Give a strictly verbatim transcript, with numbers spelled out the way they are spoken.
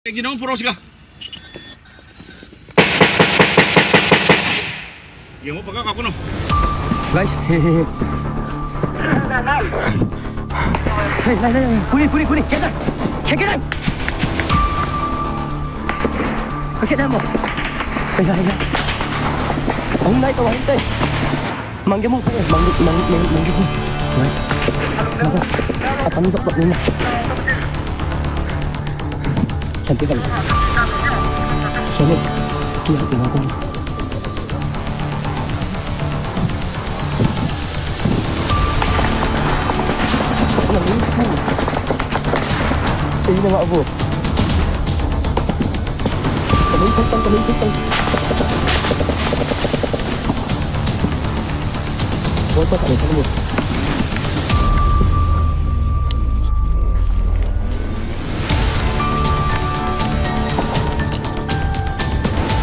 Lagi naman, puros ka. Yang mo pagkakakuno. Guys, hey, hey, hey. Hey, lai, lai, lai. Kuni, kuni, kuni. Get down. Get down. Get down mo. Hey, hey, hey. Ang nai to, ang nai. Mangge mo, mangge, mangge, mangge, mangge. Nice. Nako, apan jok jok ni na. Cantik kali. Sini, kia, tinggal ko. Nang lusu. Eh, ini mak bu. Kami pegang, kami pegang. Buat apa kami kamu?